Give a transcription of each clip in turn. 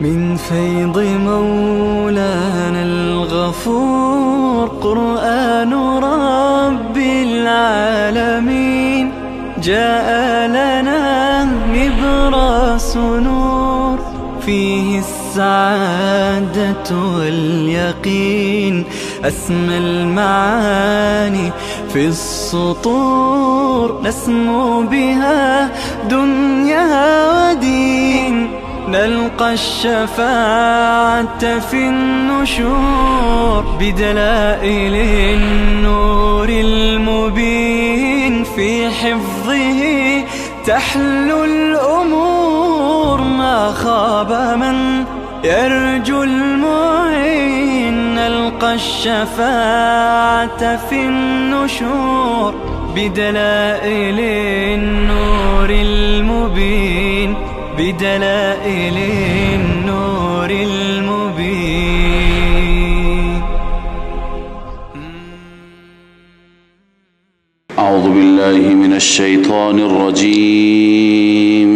من فيض مولانا الغفور. قرآن رب العالمين جاء لنا نبراس نور، فيه السعادة واليقين، أسمى المعاني في السطور، نسمو بها دنيا ودين، نلقى الشفاعة في النشور، بدلائل النور المبين، في حفظه تحلو الأمور، ما خاب من يرجو المعين، نلقى الشفاعة في النشور، بدلائل النور المبين، بدلائل النور المبين. أعوذ بالله من الشيطان الرجيم.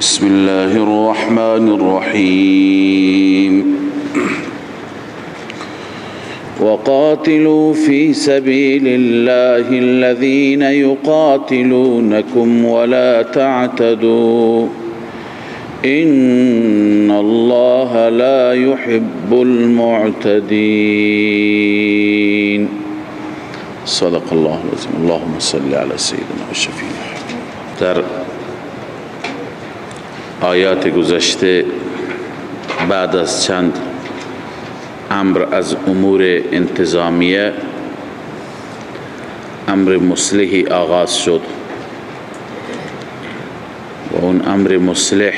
بسم الله الرحمن الرحيم. وقاتلوا في سبيل الله الذين يقاتلونكم ولا تعتدوا إن الله لا يحب المعتدين. صدق الله العظیم. اللهم صل على سيدنا وشفیعنا. در آیات گذشته بعد از چند امر از امور انتظامیه، امر مصلحی آغاز شد و اون امر مصلح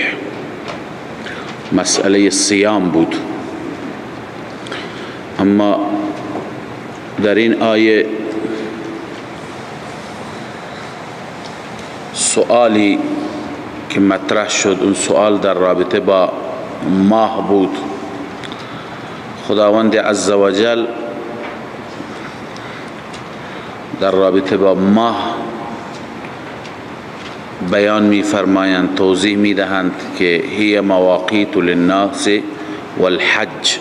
مسئله صیام بود. اما در این آیه سؤالی که مطرح شد، اون سؤال در رابطه با ماه بود. خداوند عزوجل در رابطه با ماه بیان می فرمایند، توضیح می دهند که هی مواقیت للناس والحج.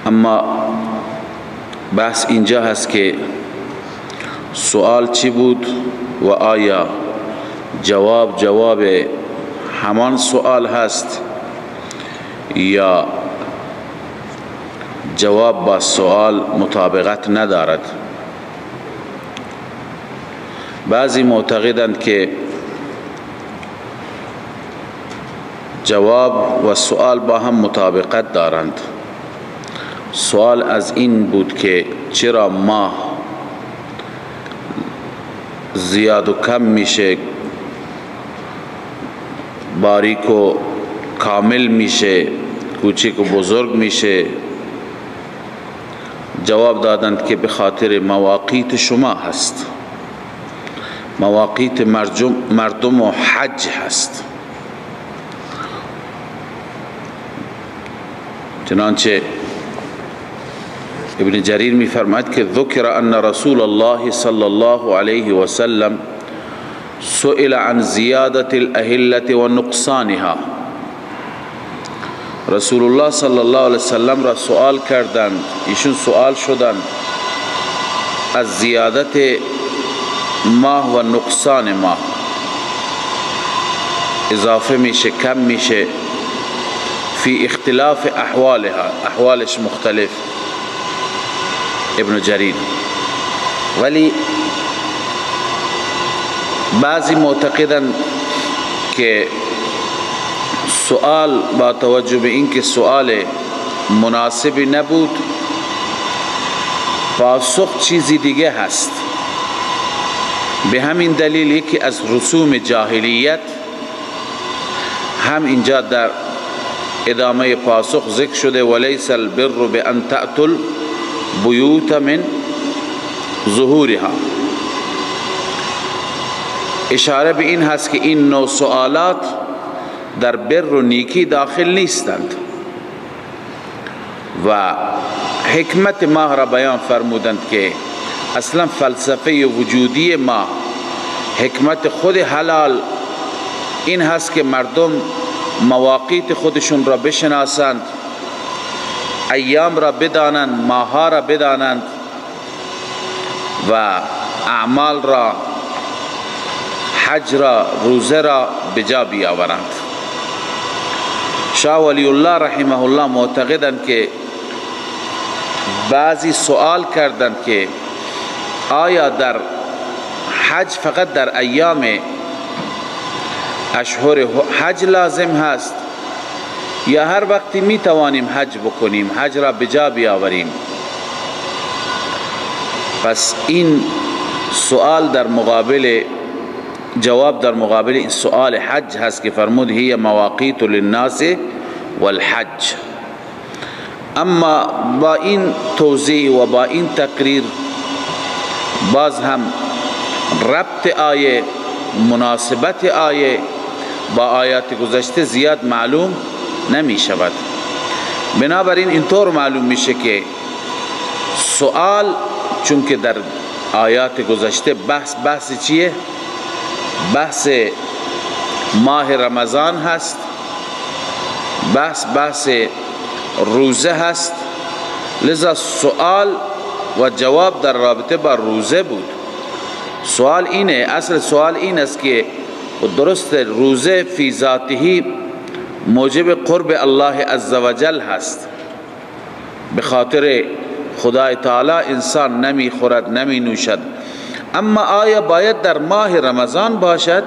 اما بحث اینجا هست که سؤال چی بود و آیا جواب همان سؤال هست یا جواب با سؤال مطابقت ندارد. بعضی معتقدند که جواب و سؤال با هم مطابقت دارند. سؤال از این بود که چرا ماه زیاد و کم میشه، باریک و کامل میشه، کوچک و بزرگ میشه. جواب دادند که به خاطر مواقیت شما هست، مواقیت مردم و حج هست. چنانچه ابن جریر می فرماید که ذکر ان رسول الله صلی الله علیه و سلم سئل عن زیادت الاهلة و نقصانها. رسول الله صلی الله علیه وسلم را سوال کردند، ایشون سوال شدند از زیادت ماه و نقصان ماه، اضافه میشه کم میشه، فی اختلاف احوالها، احوالش مختلف. ابن جریر. ولی بعضی معتقدند که سؤال با توجه به اینکه سؤال مناسبی نبود، پاسخ چیزی دیگه هست. به همین دلیل یکی از رسوم جاهلیت هم اینجا در ادامه پاسخ ذکر شده، ولیس البر بان تأتوا البیوت من ظهورها. اشاره به این هست که این نوع سؤالات در بر و نیکی داخل نیستند و حکمت ماه را بیان فرمودند که اصلا فلسفه وجودی ماه، حکمت خود حلال این هست که مردم مواقیت خودشون را بشناسند، ایام را بدانند، ماها را بدانند و اعمال را، حج را، روزه را بجا بیاورند. شاه ولی الله رحمه الله معتقدند که بعضی سوال کردند که آیا در حج فقط در ایام اشهر حج لازم هست یا هر وقتی می توانیم حج بکنیم، حج را بجا بیاوریم؟ پس این سوال در مقابل جواب در مقابل این سوال حج هست که فرمود هی مواقیت للناس والحج. اما با این توضیح و با این تقریر باز هم ربط آیه، مناسبت آیه با آیات گذشته زیاد معلوم نمی شود. بنابراین اینطور معلوم میشه که سوال، چون که در آیات گذشته بحث چیه؟ بحث ماه رمضان هست، بحث روزه هست، لذا سوال و جواب در رابطه با روزه بود. سوال اینه، اصل سوال این است که درست روزه فی ذاته موجب قرب الله عزوجل هست، به خاطر خدای تعالی انسان نمی خورد نمی نوشد، اما آیا باید در ماه رمضان باشد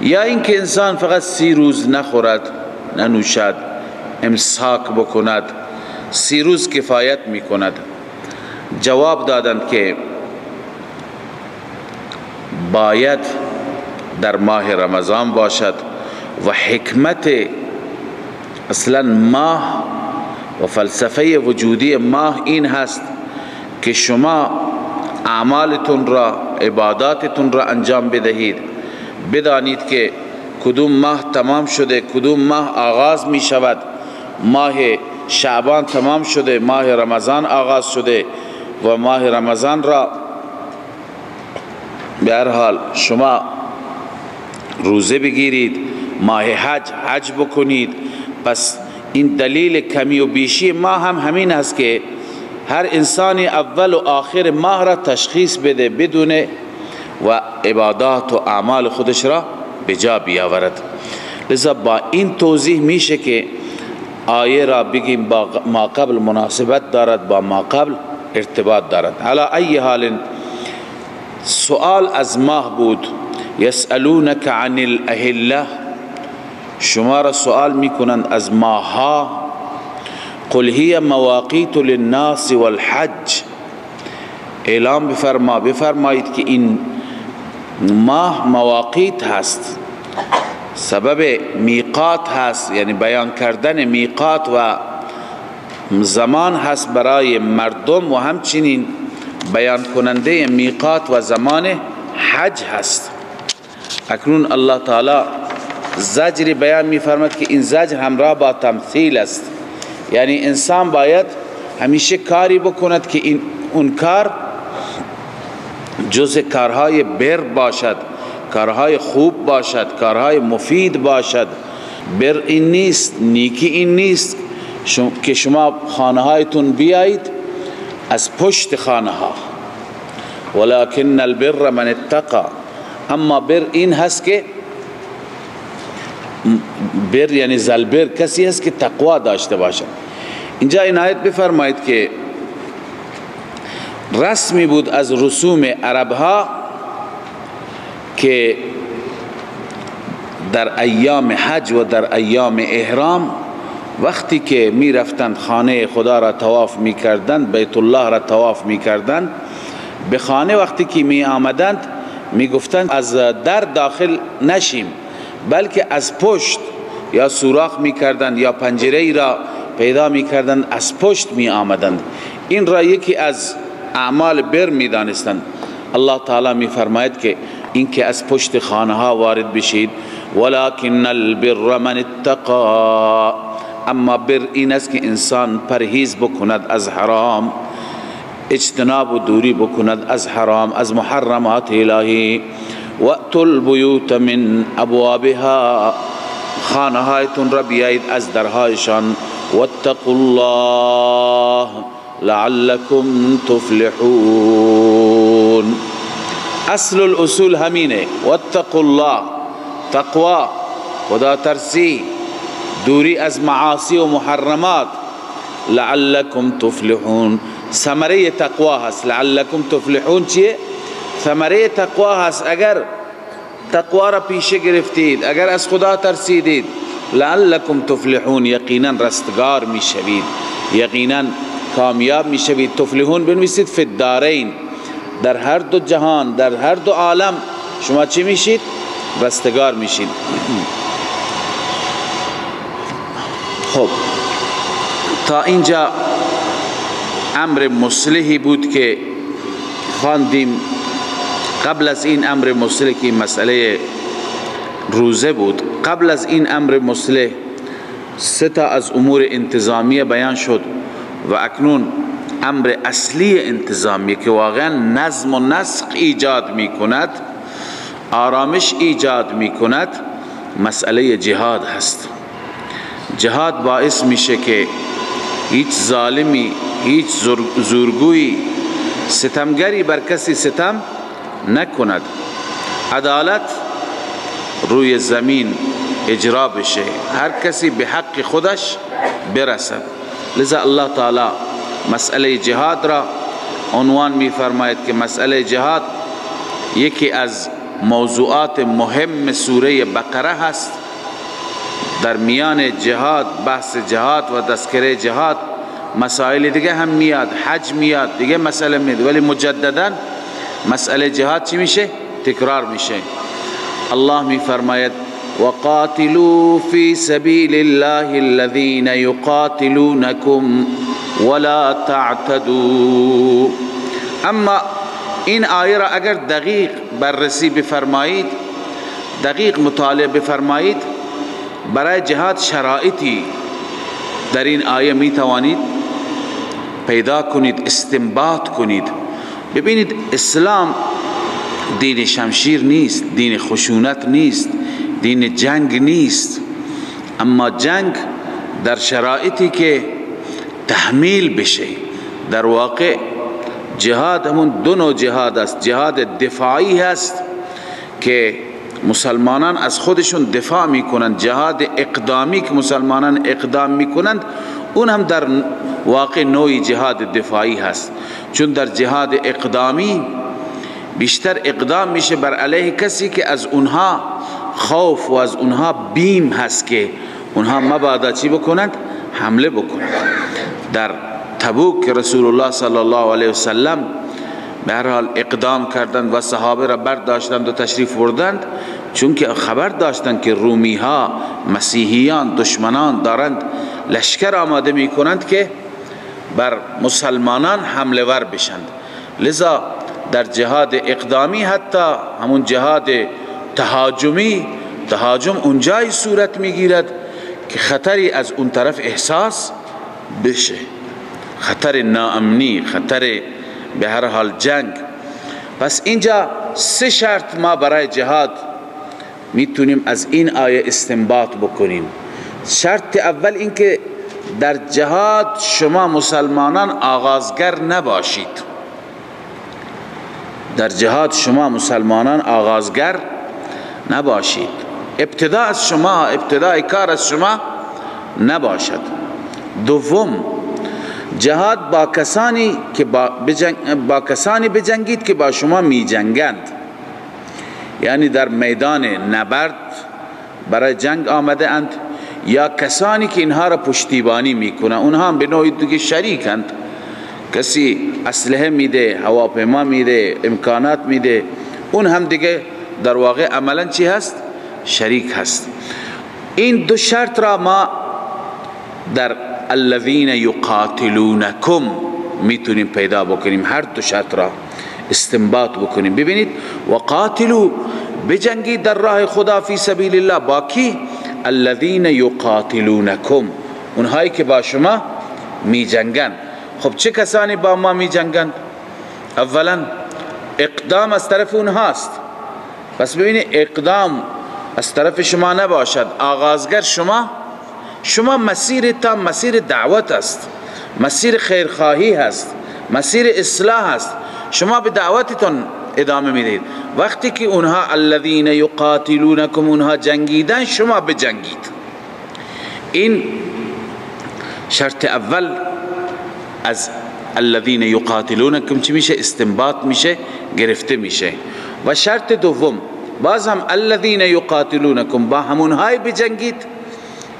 یا اینکه انسان فقط 30 روز نخورد ننوشد، امساک بکند، 30 روز کفایت میکند؟ جواب دادند که باید در ماه رمضان باشد و حکمت اصلا ماه و فلسفه وجودی ماه این هست که شما اعمالتون را، عباداتتون را انجام بدهید، بدانید که کدوم ماه تمام شده، کدوم ماه آغاز می شود. ماه شعبان تمام شده، ماه رمضان آغاز شده و ماه رمضان را به هر حال شما روزه بگیرید، ماه حج حج بکنید. پس این دلیل کمی و بیشی ماه هم همین هست که هر انسانی اول و آخر ماه را تشخیص بده، بدونه و عبادات و اعمال خودش را به جا بیاورد. لذا با این توضیح میشه که آیه را بگیم با ما قبل مناسبت دارد، با ما قبل ارتباط دارد. علی ای حال سوال از ماه بود، یسألونک عن الاهله، شما را سوال میکنند از ماها. قل هی مواقیت للناس والحج، اعلام بفرما، بفرمایید که این ماه مواقیت هست، سبب میقات هست، یعنی بیان کردن میقات و زمان هست برای مردم و همچنین بیان کننده میقات و زمان حج هست. اکنون الله تعالی زجر بیان میفرماد که این زجر همراه با تمثیل است، یعنی انسان باید همیشه کاری بکند که این اون کار جز کارهای بر باشد، کارهای خوب باشد، کارهای مفید باشد. بر این نیست، نیکی این نیست که شما خانه هایتون بیایید از پشت خانه ها، ولكن البر من اتقى. اما بر این هست که بر یعنی زلبر کسی هست که تقوا داشته باشد. اینجا این آیت بفرمایید که رسمی بود از رسوم عرب ها که در ایام حج و در ایام احرام وقتی که می رفتند خانه خدا را طواف می کردند، بیت الله را طواف می کردند، به خانه وقتی که می آمدند می گفتند از در داخل نشیم، بلکه از پشت یا سوراخ می کردند یا پنجره ای را پیدا می کردند، از پشت می آمدند. این را یکی از اعمال بر می دانستند. الله تعالی می فرماید که این که از پشت خانه ها وارد بشید، ولکن البر من اتقا، اما بر این است که انسان پرهیز بکند از حرام، اجتناب و دوری بکند از حرام، از محرمات الهی. وَأْتُوا الْبُیُوتَ مِنْ أَبْوَابِهَا، خانه هایتون را بیایید از درهایشان. واتقوا الله لعلكم تفلحون. اصل الاصول همینه، واتقوا الله، تقوا، خدا ترسی، دوری از معاصی و محرمات. لعلكم تفلحون ثمره تقوا هست. لعلكم تفلحون چیه؟ ثمره تقوا هست. اگر تقوا را پیشه گرفتید، اگر از خدا ترسیدید، لعلكم تفلحون، یقینا رستگار میشوید، یقینا کامیاب میشوید. تفلحون بنویسید فی الدارین، در هر دو جهان، در هر دو عالم شما چی میشید؟ رستگار میشید. خب تا اینجا امر مصلحی بود که خواندیم. قبل از این امر مصلح که مسئله روزه بود، قبل از این امر مصلح سه تا از امور انتظامیه بیان شد و اکنون امر اصلی انتظامی که واقعا نظم و نسق ایجاد می کند، آرامش ایجاد می کند، مسئله جهاد هست. جهاد باعث میشه که هیچ ظالمی، هیچ زورگویی، ستمگری بر کسی ستم نکند، عدالت روی زمین اجرا بشه، هر کسی به حق خودش برسد. لذا الله تعالی مسئله جهاد را عنوان می فرماید که مسئله جهاد یکی از موضوعات مهم سوره بقره هست. در میان جهاد، بحث جهاد و تذکره جهاد، مسائل دیگه هم میاد، حج میاد، دیگه مسئله میاد، ولی مجددا مسئله جهاد چی میشه؟ تکرار میشه. الله میفرماید وقاتلوا فی سبیل الله الذین یقاتلونکم ولا تعتدوا. اما این آیه را اگر دقیق بررسی بفرمایید، دقیق مطالعه بفرمایید، برای جهاد شرایطی در این آیه می توانید پیدا کنید، استنباط کنید. ببینید اسلام دین شمشیر نیست، دین خشونت نیست، دین جنگ نیست، اما جنگ در شرایطی که تحمیل بشه. در واقع جهاد همون دو نوع جهاد است. جهاد دفاعی هست که مسلمانان از خودشون دفاع میکنند، جهاد اقدامی که مسلمانان اقدام میکنند اون هم در واقع نوعی جهاد دفاعی هست، چون در جهاد اقدامی بیشتر اقدام میشه بر علیه کسی که از اونها خوف و از اونها بیم هست که اونها مبادا چی بکنند؟ حمله بکنند. در تبوک رسول الله صلی الله علیه وسلم به هر حال اقدام کردند و صحابه را برداشتند و تشریف بردند، چون که خبر داشتند که رومی ها، مسیحیان، دشمنان دارند لشکر آماده می کنند که بر مسلمانان حمله ور بشند. لذا در جهاد اقدامی، حتی همون جهاد تهاجمی، تهاجم اونجای صورت میگیرد که خطری از اون طرف احساس بشه، خطر ناامنی، خطر به هر حال جنگ. پس اینجا سه شرط ما برای جهاد میتونیم از این آیه استنباط بکنیم. شرط اول این که در جهاد شما مسلمانان آغازگر نباشید. در جهاد شما مسلمانان آغازگر نباشید، ابتدا از شما، ابتدای کار از شما نباشد. دوم، جهاد با کسانی که با کسانی بجنگید که با شما می جنگند، یعنی در میدان نبرد برای جنگ آمده اند یا کسانی که اینها را پشتیبانی میکنند، اونها هم به نوعی دیگه شریکند. کسی اسلحه میده، هواپیما میده، امکانات میده، اون هم دیگه در واقع عملا چی هست؟ شریک هست. این دو شرط را ما در الذین یقاتلونکم میتونیم پیدا بکنیم، هر دو شرط را استنباط بکنیم. ببینید وقاتلو، بجنگید در راه خدا، فی سبیل الله، با کی؟ الذین یقاتلونکم، اونهایی که با شما می جنگند. خب چه کسانی با ما می جنگند؟ اولا اقدام از طرف اونهاست، پس ببینید اقدام از طرف شما نباشد، آغازگر شما مسیر تا مسیر دعوت است، مسیر خیرخواهی هست، مسیر اصلاح است، شما به دعوتتون ادامه میدید. وقتی که اونها الذین یقاتلونکم، اونها جنگیدن، شما بجنگید. این شرط اول از الذین یقاتلونکم چی میشه؟ استنباط میشه، گرفته میشه. و شرط دوم باز هم الذین یقاتلونکم، با همونهای بجنگید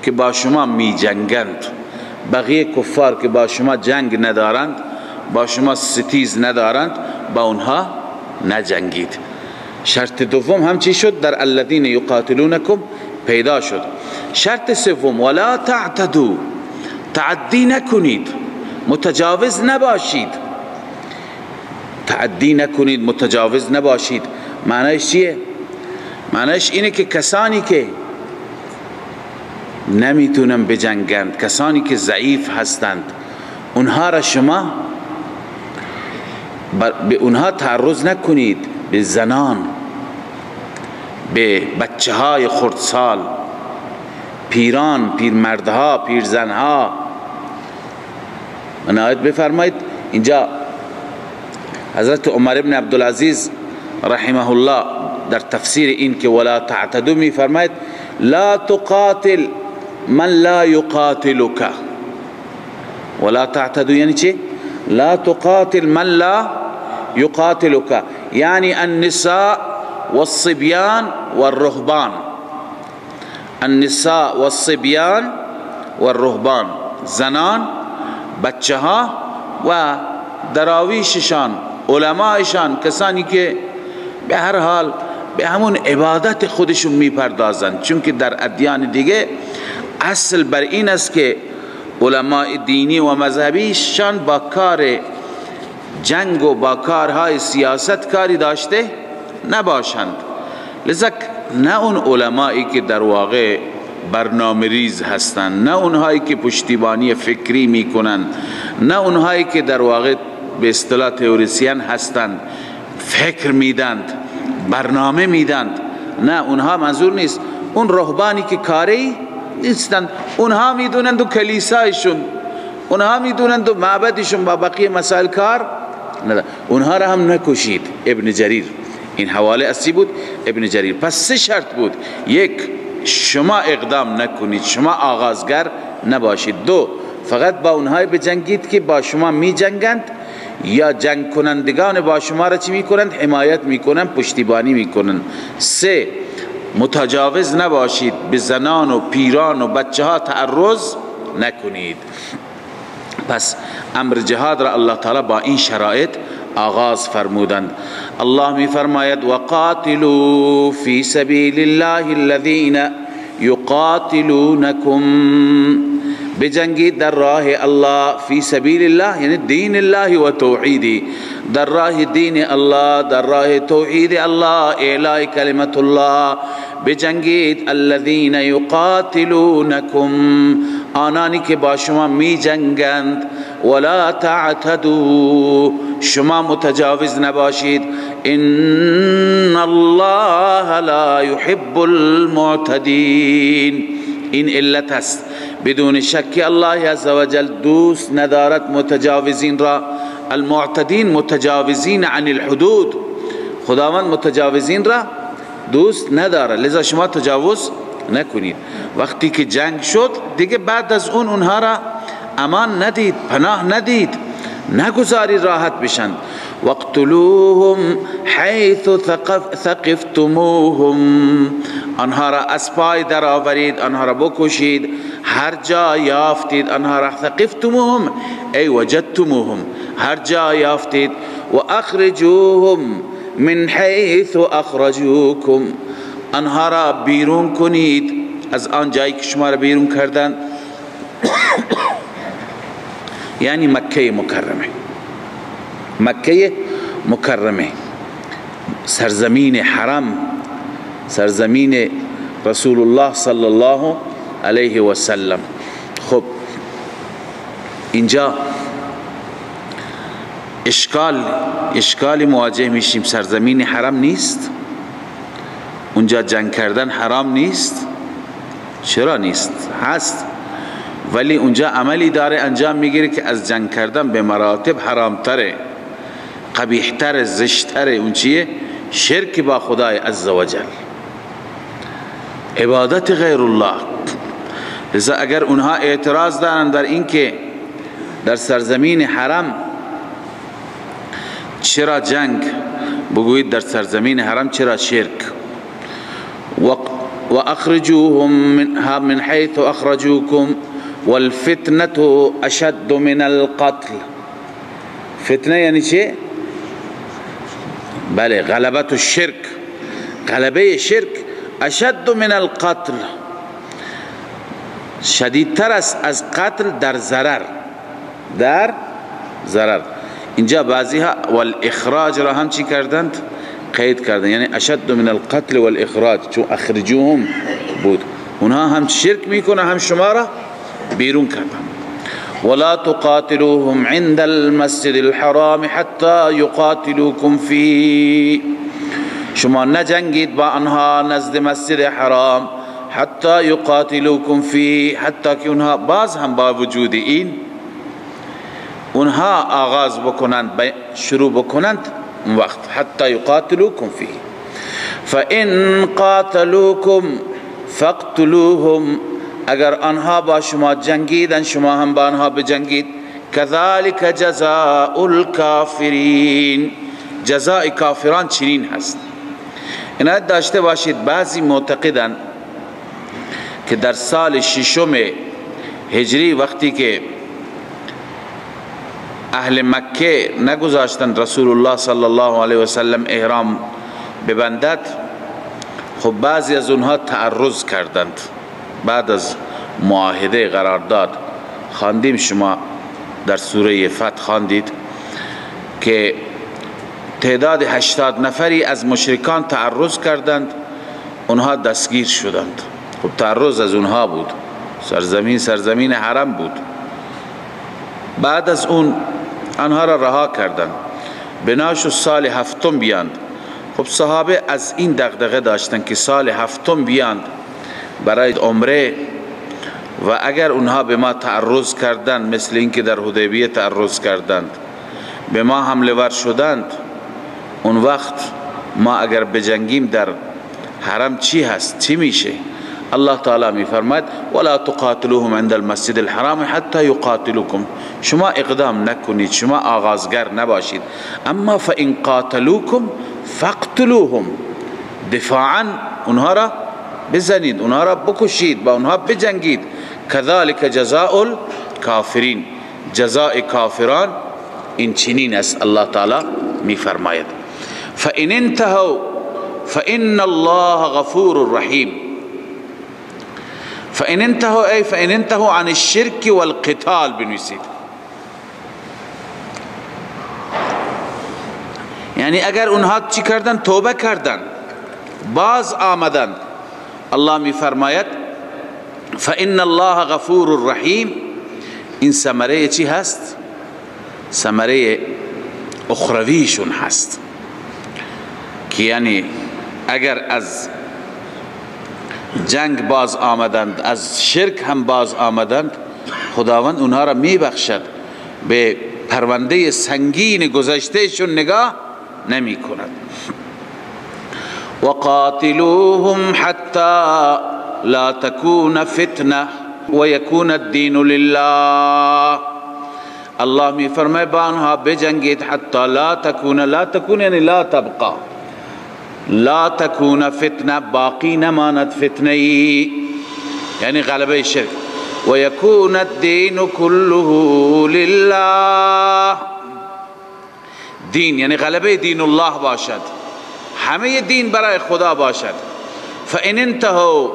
که با شما می جنگند. بقیه کفار که با شما جنگ ندارند، با شما ستیز ندارند، با اونها نجنگید. شرط دوم هم چی شد؟ در الذین یقاتلونکم پیدا شد. شرط سوم ولا تعتدوا، تعدی نکنید، متجاوز نباشید. تعدی نکنید، متجاوز نباشید، معنیش چیه؟ معنیش اینه که کسانی که نمیتونن بجنگند، کسانی که ضعیف هستند، اونها را شما به اونها تعرض نکنید، به زنان، به بچه های خردسال، پیران، پیرمردها، پیرزنها. عنایت بفرمایید اینجا حضرت عمر ابن عبدالعزیز رحمه الله در تفسیر این که ولا تعتدوا می فرماید لا تقاتل من لا یقاتلک. ولا تعتدوا یعنی چی؟ لا تقاتل من لا يقاتلك، يعني النساء والصبيان والرهبان. النساء والصبيان والرهبان، زنان، بچه ها و دراویششان، علمایشان، کسانی که به هر حال به همون عبادت خودشون میپردازند، چون که در ادیان دیگه اصل بر این است که علماء دینی و مذهبیشان با کار جنگ و با کارهای سیاست کاری داشته نباشند. لذا نه اون علمایی که در واقع برنامه ریز هستند، نه اونهایی که پشتیبانی فکری میکنند، نه اونهایی که در واقع به اصطلاح تئوریسین هستند، فکر میدند، برنامه میدند، نه اونها منظور نیست. اون رهبانی که کاری نیستند، اونها میدونند و کلیسایشون، اونها میدونند و معبدشون، با بقیه مسائل کار ندارند، اونها را هم نکشید. ابن جریر این حواله اصلی بود، ابن جریر. پس سه شرط بود: یک، شما اقدام نکنید، شما آغازگر نباشید. دو، فقط با اونهای بجنگید که با شما می جنگند یا جنگ کنندگان با شما را چی میکنند؟ حمایت میکنند، پشتیبانی میکنند. سه، متجاوز نباشید، به زنان و پیران و بچه ها تعرض نکنید. پس امر جهاد را الله تعالی با این شرایط آغاز فرمودند. الله می فرماید وقاتلوا فی سبیل الله الذین یقاتلونکم، بجنگید در راه الله، فی سبیل الله یعنی دین الله و توحیدی، در راه دین الله، در راه توحید الله، اعلاء کلمت الله بجنگید. الذین یقاتلونکم، آنانی که با شما می جنگند. ولا تعتدوا، شما متجاوز نباشید. ان الله لا يحب المعتدین، این علت است. بدون شک الله عزوجل دوست ندارد متجاوزین را. المعتدین متجاوزین عن الحدود، خداوند متجاوزین را دوست ندارد، لذا شما تجاوز نکنید. وقتی که جنگ شد دیگه بعد از اون اونها را امان ندید، پناه ندید، نگذارید راحت بشند. واقتلوهم حیث ثقفتموهم، آنها را از پای در آورید، آنها را بکشید هر جا یافتید. آنها را ثقفتموهم ای وجدتموهم، هر جا یافتید. و اخرجوهم من حیث اخرجوکم، آنها را بیرون کنید از آن جایی که شما را بیرون کردند، یعنی مکه مکرمه. مکه مکرمه سرزمین حرم، سرزمین رسول الله صلی الله علیه و سلم. خب اینجا اشکال مواجه میشیم. سرزمین حرم نیست، اونجا جنگ کردن حرام نیست؟ چرا نیست؟ هست، ولی اونجا عملی داره انجام میگیره که از جنگ کردن به مراتب حرامتره، قبیحتره، زشتره. اون چیه؟ شرک با خدای عزوجل، عبادت غیر الله. لذا اگر اونها اعتراض دارن در اینکه در سرزمین حرم چرا جنگ، بگویید در سرزمین حرم چرا شرک. و اخرجوهم منها من حيث اخرجوكم والفتنة اشد من القتل. فتنه یعنی چه؟ بله، غلبت الشرک، غلبه شرک اشد من القتل، شدیدتر است از قتل در ضرر، در ضرر. اینجا بعضی ها والاخراج را هم چی کردند؟ قید کردند، یعنی اشد من القتل والاخراج، چون اخرجوهم بود، اونها هم شرک میکنه هم شما را بیرون کردند. ولا تقاتلوهم عند المسجد الحرام حتى يقاتلوكم فيه، شما نجنگید با آنها نزد مسجد حرام، حتی یقاتلوکم فيه، حتی که اونها باز هم با وجود این اونها آغاز بکنند، شروع بکنند اون وقت، حتی یقاتلوکم فيه فإن قاتلوکم فاقتلوهم، اگر آنها با شما جنگیدن شما هم با آنها بجنگید. كذلك جزاء الكافرین، جزاء کافران چنین هست. عنایت داشته باشید بعضی معتقدند که در سال ششم هجری وقتی که اهل مکه نگذاشتند رسول الله صلی الله علیه و سلم احرام ببندد، خب بعضی از اونها تعرض کردند. بعد از معاهده قرارداد خواندیم، شما در سوره فتح خواندید که تعداد 80 نفری از مشرکان تعرض کردند، اونها دستگیر شدند. خب تعرض از اونها بود، سرزمین حرم بود. بعد از اون آنها را رها کردند، بناش سال هفتم بیاند. خب صحابه از این دغدغه داشتند که سال هفتم بیاند برای عمره، و اگر اونها به ما تعرض کردند مثل اینکه در حدیبیه تعرض کردند، به ما حمله ور شدند، اون وقت ما اگر بجنگیم در حرم چی هست، چی میشه؟ الله تعالی می فرماید ولا تقاتلوهم عند المسجد الحرام حتى يقاتلوكم، شما اقدام نکنید، شما آغازگر نباشید. اما فإن قاتلوكم فاقتلوهم، دفاعا اونها را بزنید، اونها را بکشید، با اونها بجنگید. كذلك جزاء الكافرین، جزاء کافران این چنین است. الله تعالی می فرماید فإن انتهوا فإن الله غفور رحیم. فإن انتهوا ای فإن انتهوا عن الشرك والقتال بنویسید، یعنی اگر اونها چی کردن؟ توبه کردن، باز آمدن، الله می فرماید فإن الله غفور رحیم. این ثمره چی هست؟ ثمره اخرویشون هست، که یعنی اگر از جنگ باز آمدند، از شرک هم باز آمدند، خداوند اونها را می بخشد، به پرونده سنگین گذشتهشون نگاه نمی کند. وقاتلوهم حتی لا تكون فتنه و یکون الدین لله. الله می فرماید با آنها بجنگید حتی لا تکون، لا تکون یعنی لا تبقى، لا تکون فتنه، باقی نماند فتنه، یعنی غلبه شرک. و یکون الدین كله لله، دین یعنی غلبه دین الله باشد، همه دین برای خدا باشد. فإن انتهوا،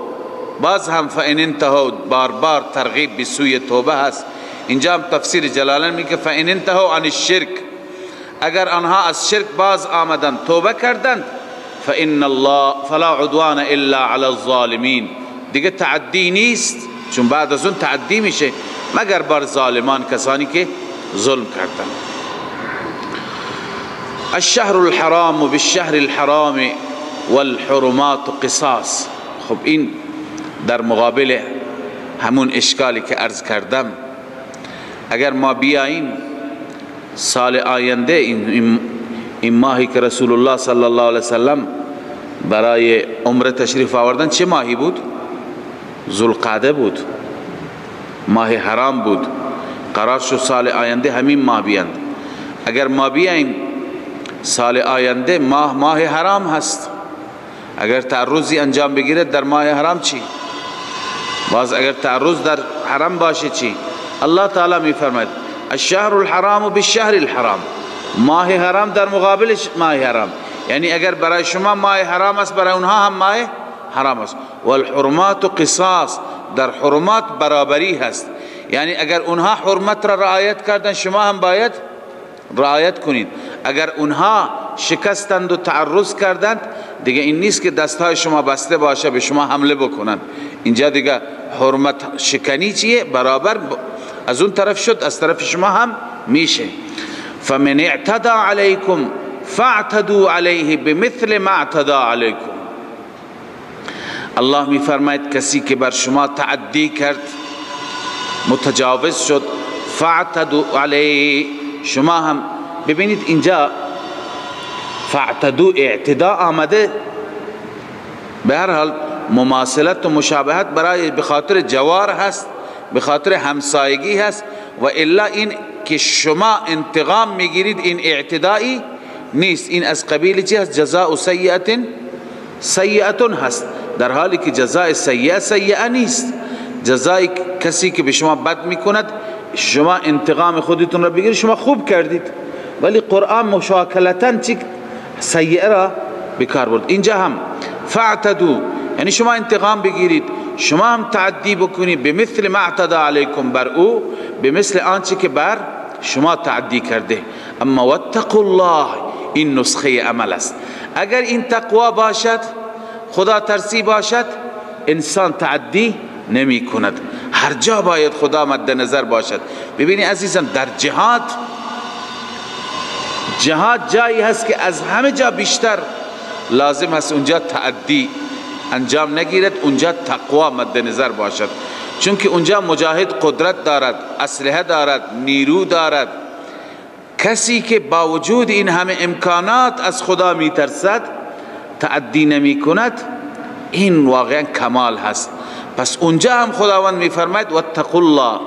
باز هم فإن انتهوا بار بار ترغیب به سوی توبه هست. اینجا هم تفسیر جلالین میگه فإن انتهوا عن الشرک، اگر آنها از شرک باز آمدند توبه کردند، فإن الله فلا عدوان الا علی الظالمین، دیگه تعدی نیست، چون بعد از اون تعدی میشه مگر بر ظالمان، کسانی که ظلم کردند. الشهر الحرام بالشهر الحرام والحرمات قصاص. خب این در مقابل همون اشکالی که عرض کردم، اگر ما بیاییم سال آینده این ماهی که رسول الله صلی الله علیه وسلم برای عمره تشریف آوردن چه ماهی بود؟ ذوالقعده بود، ماه حرام بود. قرار شد سال آینده همین ماه بیاند. اگر ما بیاییم سال آینده ماه حرام هست، اگر تعرضی انجام بگیره در ماه حرام چی؟ باز اگر تعرض در حرم باشه چی؟ الله تعالی می فرماید الشهر الحرام بالشهر الحرام، ماه حرام در مقابل ماه حرام، یعنی اگر برای شما ماه حرام است برای اونها هم ماه حرام است. والحرمات قصاص، در حرمات برابری هست، یعنی اگر اونها حرمت را رعایت کردن شما هم باید رعایت کنید. اگر اونها شکستند و تعرض کردند دیگه این نیست که دستهای شما بسته باشه به شما حمله بکنند. اینجا دیگه حرمت شکنی چیه؟ برابر از اون طرف شد، از طرف شما هم میشه. فمن اعتدى علیکم فاعتدوا علیه بمثل ما اعتدى علیکم. الله میفرماید کسی که بر شما تعدی کرد، متجاوز شد، فاعتدوا علیه، شما هم ببینید اینجا فاعتدوا اعتدا آمده، به هر حال مماثلت و مشابهت برای به خاطر جوار هست، به خاطر همسایگی هست، و الا این که شما انتقام میگیرید این اعتدایی نیست، این از قبیل چی هست؟ جزاء سیئة سیئة هست، در حالی که جزاء سیئه سیئه نیست. جزای کسی که به شما بد میکند شما انتقام خودتون را بگیرید، شما خوب کردید، ولی قرآن مشاکلتا چی سیئه را بکار برد. اینجا هم فاعتدوا یعنی شما انتقام بگیرید، شما هم تعدی بکنید، به مثل ما اعتدى علیکم، بر او به مثل آنچه که بر شما تعدی کرده. اما واتقوا الله، این نسخه عمل است. اگر این تقوا باشد، خدا ترسی باشد، انسان تعدی نمی کند. هر جا باید خدا مد نظر باشد. ببینی عزیزم، در جهاد، جهاد جایی هست که از همه جا بیشتر لازم هست اونجا تعدی انجام نگیرد، اونجا تقوا مد نظر باشد، چون که اونجا مجاهد قدرت دارد، اسلحه دارد، نیرو دارد. کسی که با وجود این همه امکانات از خدا میترسد، تعدی نمی کند، این واقعا کمال هست. پس اونجا هم خداوند میفرماید واتقوا الله،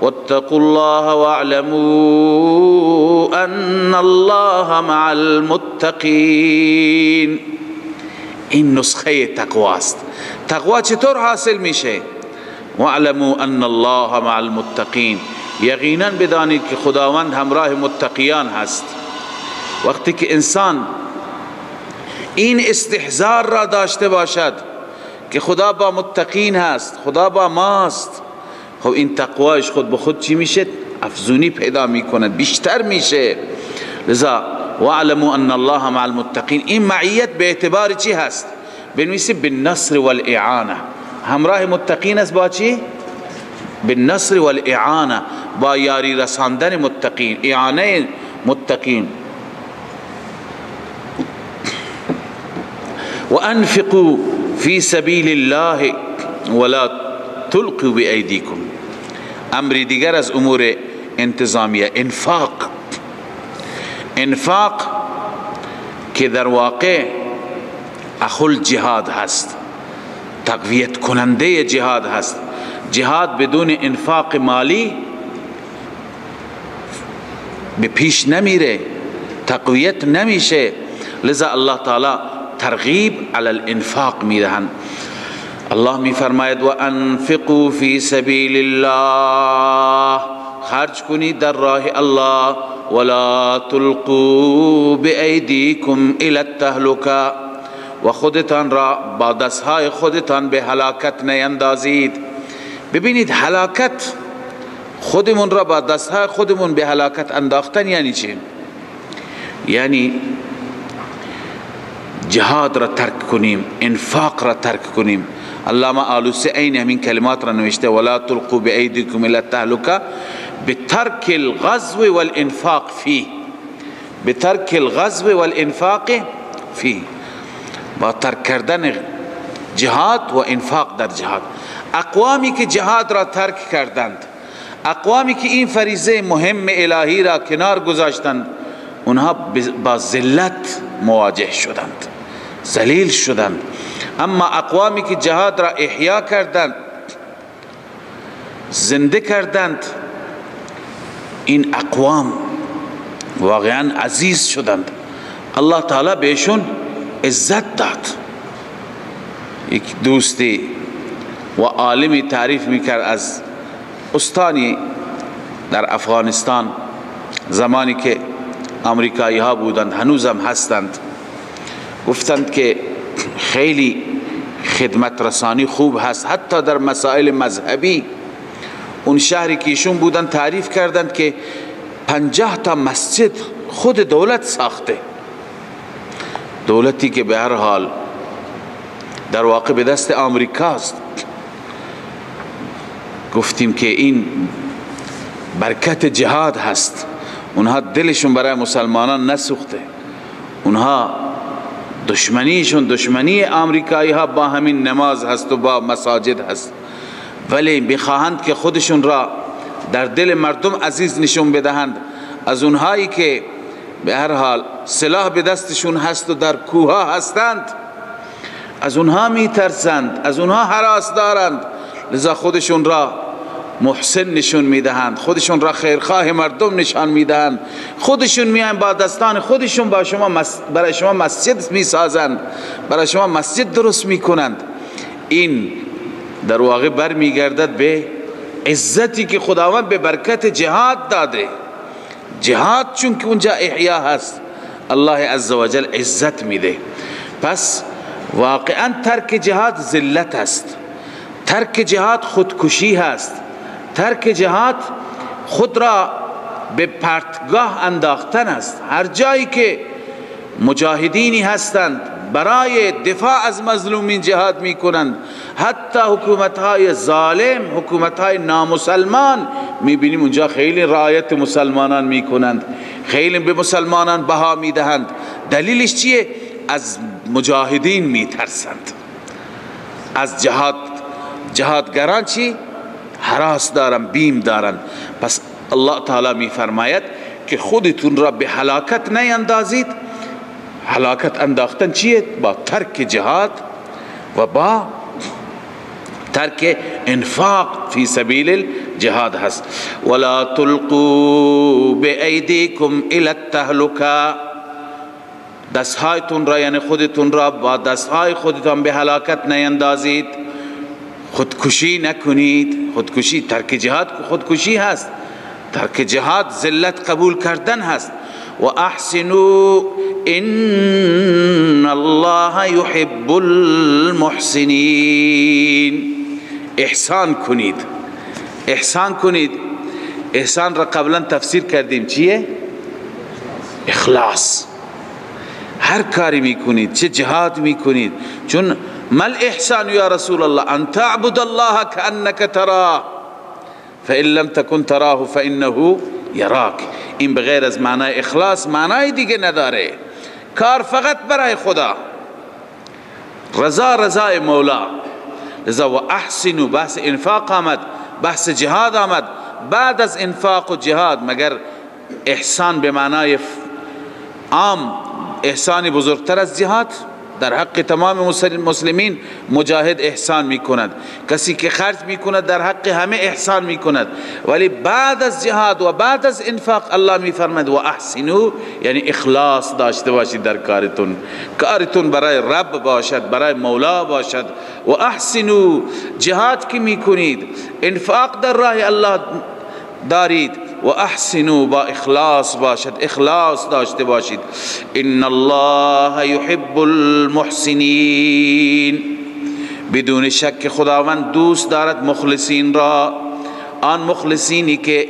واتقوا الله واعلموا ان الله مع المتقین. این نسخه تقواست. تقوا چطور حاصل میشه؟ واعلموا ان الله مع المتقین، یقینا بدانید که خداوند همراه متقیان هست. وقتی که انسان این استحضار را داشته باشد که خدا با متقین هست، خدا با ماست، خب این تقوایش خود به خود چی میشه؟ افزونی پیدا میکند، بیشتر میشه. لذا واعلموا ان الله مع المتقین، این معیت به اعتبار چی هست؟ بنویسی بالنصر والاعانه. همراه متقین است با چی؟ بالنصر والاعانه، با یاری رساندن متقین، اعانه متقین. وانفقوا فی سبیل الله ولا تلقوا بایدیکم. امر دیگر از امور انتظامیه انفاق. انفاق که در واقع اخل جهاد هست، تقویت کننده جهاد هست. جهاد بدون انفاق مالی به پیش نمیره، تقویت نمیشه. لذا الله تعالی ترغیب علی الانفاق میدهند. الله میفرماید و انفقوا فی سبیل الله، خرج کنید در راه الله، ولا تلقوا بایدیکم الی التهلکه، و خودتان را با دستهای خودتان به هلاکت نیندازید. ببینید هلاکت، خودمون را با دستهای خودمون به هلاکت انداختن یعنی چی؟ یعنی جهاد را ترک کنیم، انفاق را ترک کنیم. علامه آلوسی عین همین کلمات را نوشته، ولا تلقوا بایدیکم الی التهلکه بترک الغزو والانفاق فيه، بترک الغزو والانفاق فيه. با ترک کردن جهاد و انفاق در جهاد. اقوامی که جهاد را ترک کردند، اقوامی که این فریضه مهم الهی را کنار گذاشتند، اونها با ذلت مواجه شدند، ذلیل شدند. اما اقوامی که جهاد را احیا کردند، زنده کردند، این اقوام واقعا عزیز شدند. الله تعالی بهشون عزت داد. یک دوستی و عالمی تعریف میکرد از استانی در افغانستان، زمانی که امریکایی ها بودند، هنوزم هستند، گفتند که خیلی خدمت رسانی خوب هست، حتی در مسائل مذهبی. اون شهری که ایشون بودند تعریف کردند که 50 تا مسجد خود دولت ساخته، دولتی که به هر حال در واقع به دست آمریکاست. گفتیم که این برکت جهاد هست. اونها دلشون برای مسلمانان نسوخته، اونها دشمنیشون دشمنی آمریکایی ها با همین نماز هست و با مساجد هست، ولی بخواهند که خودشون را در دل مردم عزیز نشون بدهند. از اونهایی که به هر حال سلاح به دستشون هست و در کوه هستند، از اونها میترسند، از اونها هراس دارند، لذا خودشون را محسن نشون میدهند، خودشون را خیرخواه مردم نشان میدهند، خودشون میان با دستان خودشون با شما برای شما مسجد میسازند، برای شما مسجد درست میکنند. این در واقع برمیگردد به عزتی که خداوند به برکت جهاد داده. جهاد چون که اونجا احیا هست، الله عزوجل عزت میده. پس واقعا ترک جهاد ذلت است، ترک جهاد خودکشی هست، ترک جهاد خود را به پرتگاه انداختن است. هر جایی که مجاهدینی هستند برای دفاع از مظلومین جهاد میکنند، حتی حکومت‌های ظالم، حکومت‌های نامسلمان، میبینیم اونجا خیلی رعایت مسلمانان میکنند، خیلی به مسلمانان بها میدهند. دلیلش چیه؟ از مجاهدین میترسند، از جهادگران چی؟ هراس دارن، بیم دارن. پس الله تعالی میفرماید که خودتون را به هلاکت نیندازید. هلاکت انداختن چیه؟ با ترک جهاد و با ترک انفاق فی سبیل الجهاد هست. ولا تلقوا بأیدیکم الی التهلکه، دستهایتون را، یعنی خودتون را با دستهای خودتون به هلاکت نیندازید. خودکشی نکنید. خودکشی، ترک جهاد خودکشی هست، ترک جهاد ذلت قبول کردن هست. و احسنوا ان الله يحب المحسنین. احسان کنید، احسان کنید. احسان را قبلا تفسیر کردیم چیه؟ اخلاص. هر کاری میکنید، چه جهاد میکنید، چون ما الاحسان یا رسول الله ان تعبد الله كأنك تراه فإن لم تكن تراه فإنه یراک. این بغیر از معنای اخلاص معنای دیگه نداره. کار فقط برای خدا، رضا رضای مولا. لذا و احسنوا، بحث انفاق آمد، بحث جهاد آمد. بعد از انفاق و جهاد مگر احسان به معنای عام احسانی بزرگتر از جهاد؟ در حق تمام مسلمین مجاهد احسان میکند، کسی که خرج میکند در حق همه احسان میکند. ولی بعد از جهاد و بعد از انفاق الله میفرماید و احسنو، یعنی اخلاص داشته باشید در کارتون، کارتون برای رب باشد، برای مولا باشد. و احسنو، جهاد که میکنید، انفاق در راه الله دارید، و احسنوا، با اخلاص باشد، اخلاص داشته باشید. ان الله يحب المحسنین. بدون شک خداوند دوست دارد مخلصین را، آن مخلصینی که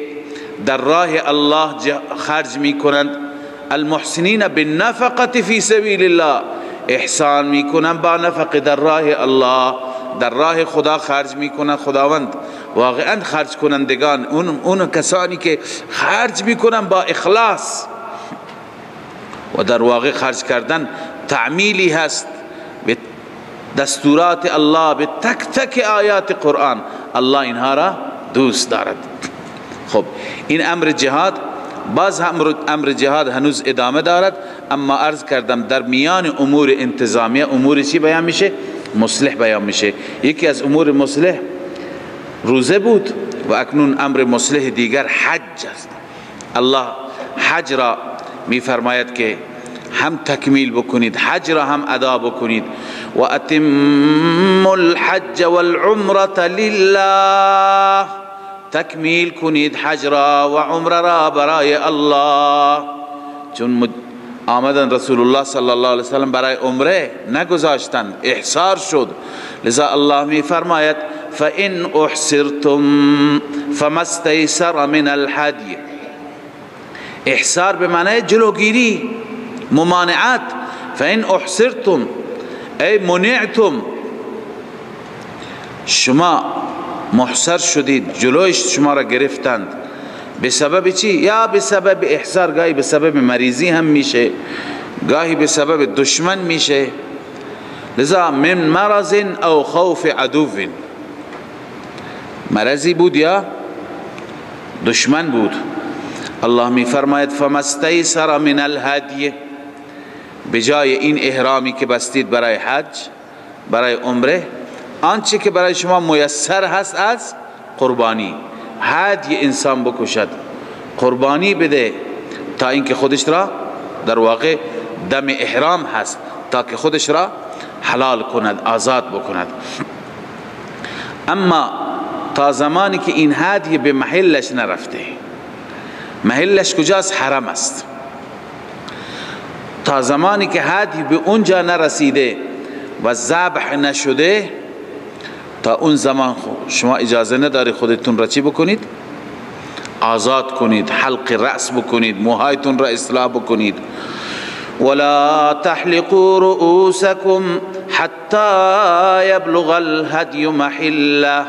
در راه الله خرج میکنند. المحسنین بالنفقه فی سبیل الله، احسان میکنند با نفقه در راه الله، در راه خدا خرج میکنند. خداوند واقعا خرج کنندگان، اون کسانی که خرج میکنن با اخلاص، و در واقع خرج کردن تعمیلی هست دستورات الله، به تک تک آیات قرآن، الله اینها را دوست دارد. خب این امر جهاد، باز هم امر جهاد هنوز ادامه دارد، اما عرض کردم در میان امور انتظامیه امور چی بیان میشه؟ مصلح بیان میشه. یکی از امور مصلح روزه بود و اکنون امر مصلح دیگر حج است. الله حج را میفرماید که هم تکمیل بکنید، حج را هم ادا بکنید. و اتم الحج والعمرة لله، تکمیل کنید حج را و عمره را برای الله. چون آمدن رسول الله صلی الله علیه وسلم برای عمره نگذاشتند، احصار شد. لذا الله می فرماید فإن احصرتم فما استیسر من الهدی. احصار به معنای جلوگیری، ممانعت. فإن احصرتم ای منعتم، شما محصر شدید، جلویش شما را گرفتند. به سبب چی؟ یا به سبب احصار، گاهی به سبب مریضی هم میشه، گاهی به سبب دشمن میشه. لذا من مرض او خوف عدو، مرضی بود یا دشمن بود. الله می فرماید فما استیسر من الهدی، بجای این احرامی که بستید برای حج، برای عمره، آنچه که برای شما میسر هست از قربانی، هدی انسان بکشد، قربانی بده، تا اینکه خودش را در واقع دم احرام هست، تا که خودش را حلال کند، آزاد بکند. اما تا زمانی که این هدی به محلش نرفته، محلش کجاست؟ حرم است. تا زمانی که هدی به اونجا نرسیده و ذبح نشده، تا اون زمان شما اجازه نداری خودتون را چی بکنید؟ آزاد کنید، حلق رأس بکنید، موهایتون را اصلاح بکنید. ولا تحلقوا رؤوسكم حتى يبلغ الهدي محله،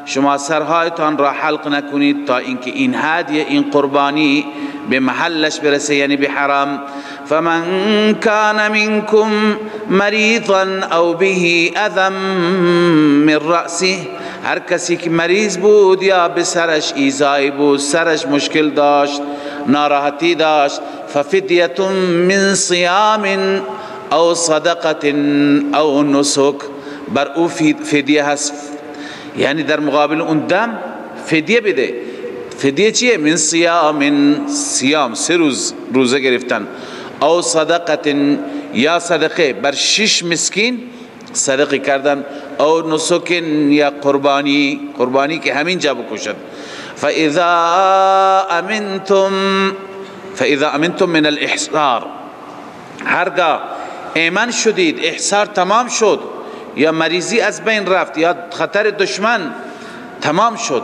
شما سرهایتان را حلق نکنید تا اینکه این هدیه، این قربانی به محلش برسه، یعنی به حرم. فمن كان منكم مريضا او به اذى من رأسه، هر کسی که مریض بود یا به سرش ایزایی بود، سرش مشکل داشت، ناراحتی داشت، ففدیه من صیام او صدقه او نسک، بر او فدیه هست، یعنی در مقابل اون دم فدیه بده. فدیه چیه؟ من صیام، صیام 3 روز روزه گرفتن، او صدقه یا صدقه بر 6 مسکین صدقه کردن، او نسک یا قربانی، قربانی که همین جا بکشد. فاذا امنتم من الاحصار، هرگاه ایمن شدید، احصار تمام شد، یا مریضی از بین رفت، یا خطر دشمن تمام شد،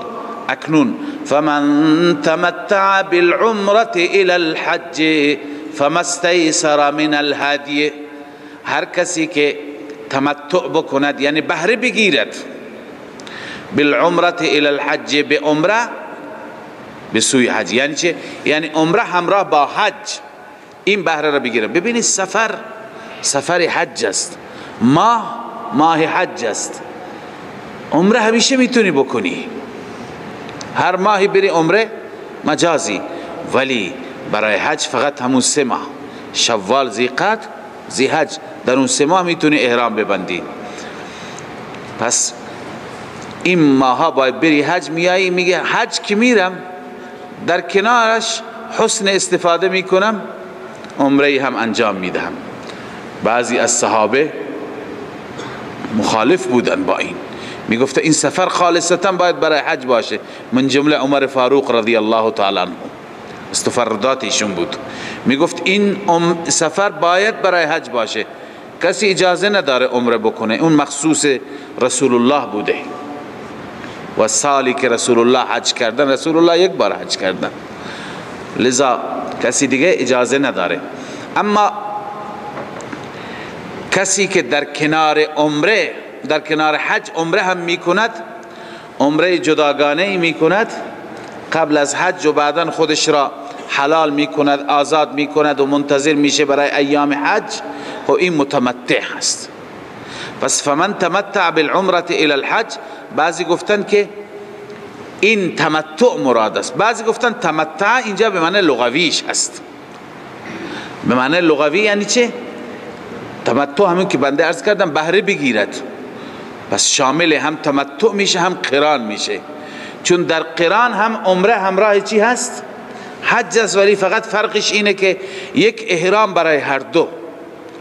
اکنون فمن تمتع بالعمرة الى الحج فما استیسر من الهدی، هر کسی که تمتع بکند یعنی بهره بگیرد، بالعمرة الى الحج، به عمره به سوی حج، یعنی چه؟ یعنی عمره همراه با حج، این بهره را بگیره. ببینید سفر، سفر حج است، ماه، ماه حج است. عمره همیشه میتونی بکنی، هر ماهی بری عمره مجازی، ولی برای حج فقط همون 3 ماه، شوال، ذیقعد، ذیحج، در اون 3 ماه میتونی احرام ببندی. پس این ماها باید بری حج، میایی میگه حج که میرم در کنارش حسن استفاده میکنم، عمره هم انجام میدهم. بعضی از صحابه مخالف بودن با این، میگفته این سفر خالصتا باید برای حج باشه، من جمله عمر فاروق رضی الله تعالی عنه، استفردات ایشون بود، میگفت این سفر باید برای حج باشه، کسی اجازه نداره عمره بکنه، اون مخصوص رسول الله بوده. و سالی که رسول الله حج کردن، رسول الله یک بار حج کردن، لذا کسی دیگه اجازه نداره. اما کسی که در کنار عمره، در کنار حج عمره هم میکند، عمره جداگانه میکند قبل از حج و بعدا خودش را حلال میکند، آزاد میکند و منتظر میشه برای ایام حج، خب این متمتع هست. پس فمن تمتع بالعمرة الى الحج، بعضی گفتن که این تمتع مراد است، بعضی گفتن تمتع اینجا به معنی لغویش هست. به معنی لغوی یعنی چه؟ تمتع همون که بنده عرض کردم بهره بگیرد، پس شامل هم تمتع میشه هم قران میشه، چون در قران هم عمره همراه چی هست؟ حج است، ولی فقط فرقش اینه که یک احرام برای هر دو.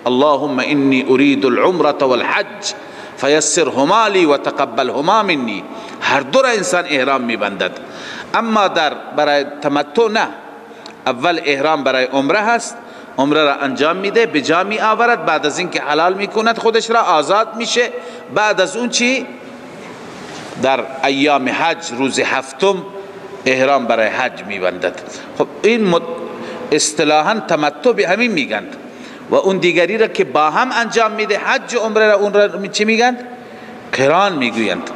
اللهم انی اريد العمره والحج فیسرهما لی وتقبلهما منی، هر دو را انسان احرام میبندد. اما در برای تمتع نه، اول احرام برای عمره هست، عمره را انجام میده، به جا می آورد، بعد از اینکه حلال میکند خودش را آزاد میشه، بعد از اون چی؟ در ایام حج روز هفتم احرام برای حج میبندد. خب این اصطلاحا تمتع به همین میگند، و اون دیگری را که با هم انجام میده حج و عمره را، اون را چی میگند؟ قران میگویند.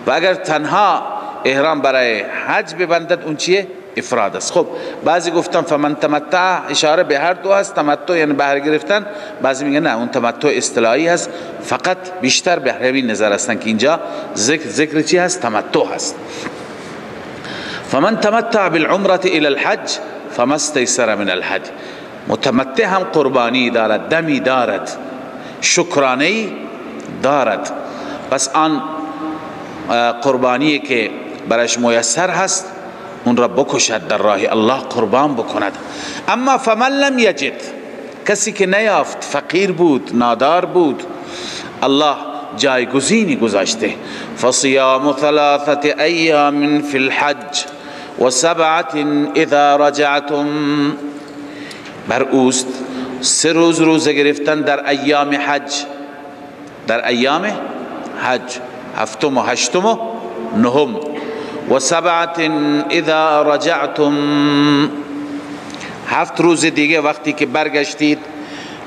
و اگر تنها احرام برای حج ببندد اون چیه؟ افراد است. خب بعضی گفتن فمن تمتع اشاره به هر دو هست، تمتع یعنی بهره گرفتن، بعضی میگن نه اون تمتع اصطلاحی هست، فقط بیشتر به همین نظر هستن که اینجا ذکر چی هست؟ تمتع هست. فمن تمتع بالعمرة الى الحج فما استيسر من الحج، متمتع هم قربانی دارد، دمی دارد، شکرانی دارد. پس آن قربانی که برایش میسر هست اون را بکشد، در راه الله قربان بکند. اما فمن لم یجد، کسی که نیافت، فقیر بود، نادار بود، الله جایگزینی گذاشته، فصیام ثلاثة ایام فی الحج و سبعة اذا رجعتم، بر اوست 3 روز روزه گرفتن در ایام حج، در ایام حج هفتم و هشتم و نهم، و سبعة اذا رجعتم، 7 روز دیگه وقتی که برگشتید.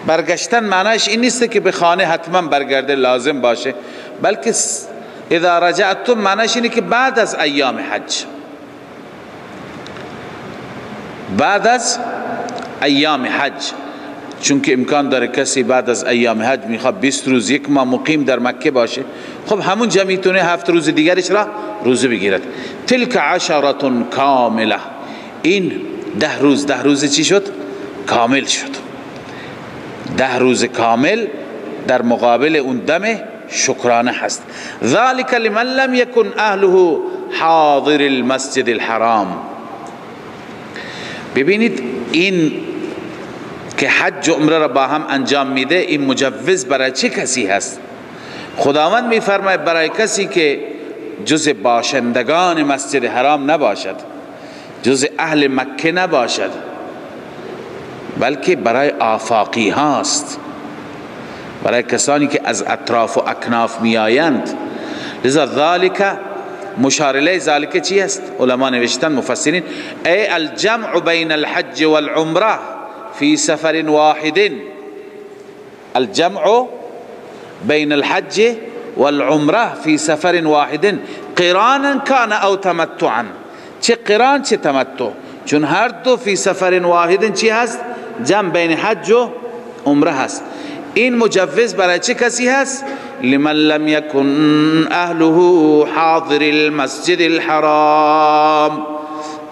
برگشتن معنیش این نیست که به خانه حتما برگرده لازم باشه، بلکه اذا رجعتم معنیش اینه که بعد از ایام حج، بعد از ایام حج، چون که امکان داره کسی بعد از ایام حج میخواد 20 روز یک ماه مقیم در مکه باشه، خب همونجا میتونه 7 روز دیگرش را روزه بگیرد. تلک عشرة کامله، این 10 روز، 10 روز چی شد؟ کامل شد. 10 روز کامل در مقابل اون دم شکرانه هست. ذلك لمن لم يكن اهله حاضر المسجد الحرام. ببینید این که حج و عمره را با هم انجام میده، این مجوز برای چه کسی هست؟ خداوند میفرماید برای کسی که جز باشندگان مسجد حرام نباشد، جز اهل مکه نباشد، بلکه برای آفاقی هاست، برای کسانی که از اطراف و اکناف میآیند. لذا ذالک مشار الیه، ذالک چی است؟ علما نوشتن مفسرین، ای الجمع بین الحج والعمره فی سفر واحد، الجمع بین الحج والعمره فی سفر واحد قرانا کان او تمتعا، چه قران چه تمتع، چون هر دو فی سفر واحد چی هست؟ جمع بین حج و عمره هست. این مجوز برای چه کسی هست؟ لمن لم يكن اهله حاضر المسجد الحرام،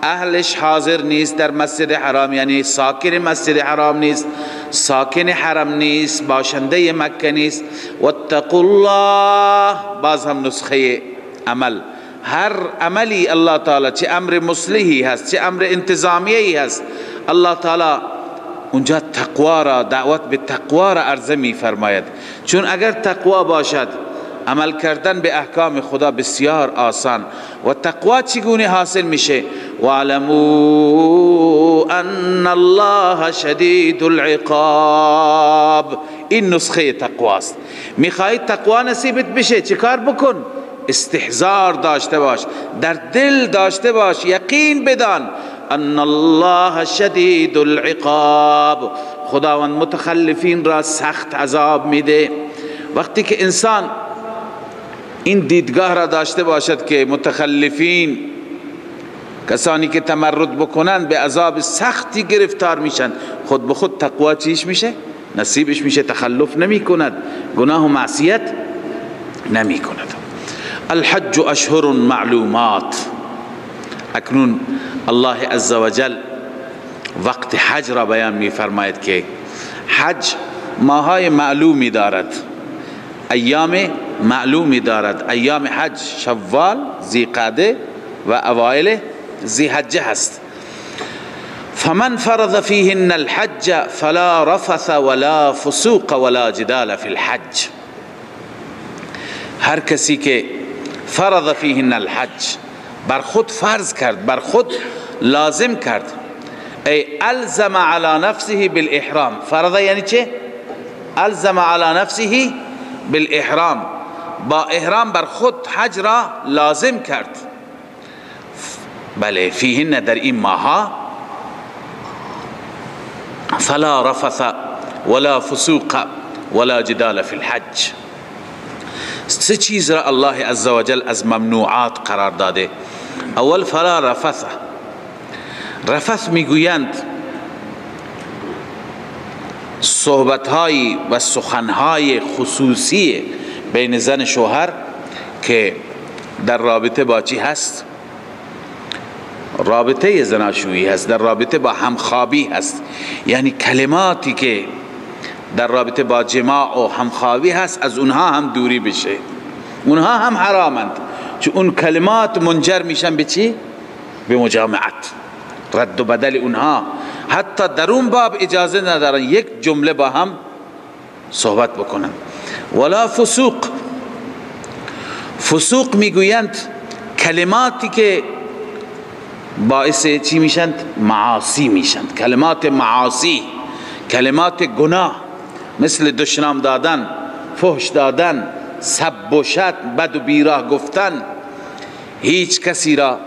اهلش حاضر نیست در مسجد حرام، یعنی ساکن مسجد حرام نیست، ساکن حرم نیست، باشنده مکه نیست. واتقوا الله، باز هم نسخه عمل، هر عملی الله تعالی چه امر مصلحی هست چه امر انتظامیی هست، الله تعالی اونجا تقوا را، دعوت به تقوا را عرضه می فرماید. چون اگر تقوا باشد عمل کردن به احکام خدا بسیار آسان. و تقوا چگونه حاصل میشه؟ واعلموا ان الله شدید العقاب. این نسخه تقواست. میخوای تقوا نصیبت بشه چه کار بکن؟ استحضار داشته باش، در دل داشته باش، یقین بدان ان الله شدید العقاب، خداوند متخلفین را سخت عذاب میده. وقتی که انسان این دیدگاه را داشته باشد که متخلفین، کسانی که تمرد بکنند، به عذاب سختی گرفتار میشن، خود به خود تقوا چیش میشه؟ نصیبش میشه، تخلف نمی کند، گناه و معصیت نمی کند. الحج اشهر معلومات. اکنون الله عزوجل وقت حج را بیان می فرماید که حج ماهای معلومی دارد، ایام معلومی دارد. ایام حج شوال، ذیقعده و اوائل ذیحجه هست. فمن فرض فيهن الحج فلا رفث ولا فسوق ولا جدال في الحج. هر کسی که فرض فيهن الحج، بر خود فرض کرد، بر خود لازم کرد، ای الزم على نفسه بالاحرام. فرض یعنی چه؟ الزم على نفسه بالاحرام، با احرام بر خود حج را لازم کرد. بله، فیهن در این ماها، فلا رفث ولا فسوق ولا جدال فی الحج. سه چیز را الله عزوجل از ممنوعات قرار داده. اول فلا رفث. رفث میگویند صحبت‌های و سخنهای خصوصی بین زن شوهر که در رابطه با چی هست؟ رابطه زناشویی هست، در رابطه با همخوابی هست، یعنی کلماتی که در رابطه با جماع و همخوابی هست از اونها هم دوری بشه، اونها هم حرامند، چون اون کلمات منجر میشن به چی؟ به مجامعت، رد و بدل اونها. حتی در اون باب اجازه ندارن یک جمله با هم صحبت بکنن. ولا فسوق. فسوق میگویند کلماتی که باعث چی میشند؟ معاصی میشند، کلمات معاصی، کلمات گناه، مثل دشنام دادن، فحش دادن، سب و شتم، بد و بیراه گفتن. هیچ کسی را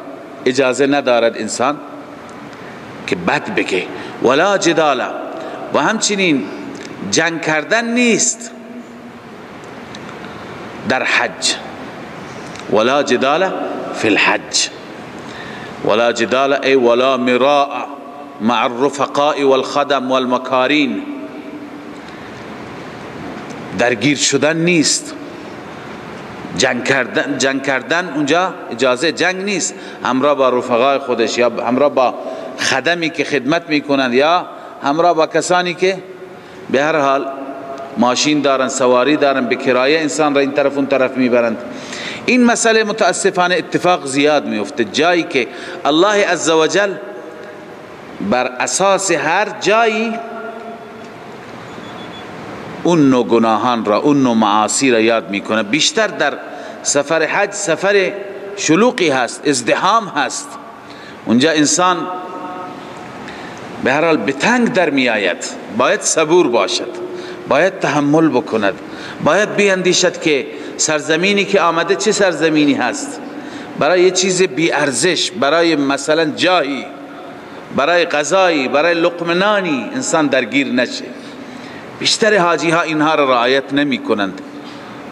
اجازه ندارد انسان که بد بگه. ولا جدال، و همچنین جنگ کردن نیست در حج. ولا جدال فی الحج. ولا جدال ای ولا مراء مع الرفقاء والخدم والمکارین. درگیر شدن نیست، جنگ کردن اونجا اجازه جنگ نیست، همراه با رفقای خودش یا همراه با خدمی که خدمت میکنند یا همراه با کسانی که به هر حال ماشین دارن، سواری دارن، به کرایه انسان را این طرف اون طرف میبرند. این مسئله متاسفانه اتفاق زیاد میفته، جایی که الله عزوجل بر اساس هر جایی اون نوع گناهان را، اون نوع معاصی را یاد میکنه. بیشتر در سفر حج سفر شلوغی هست، ازدحام هست، اونجا انسان به هر حال به تنگ در می آید. باید صبور باشد، باید تحمل بکند، باید بیاندیشد که سرزمینی که آمده چه سرزمینی هست، برای یه چیز بی ارزش، برای مثلا جایی، برای غذایی، برای لقمه نانی انسان درگیر نشه. بیشتر حاجی ها اینها را رعایت نمی کنند،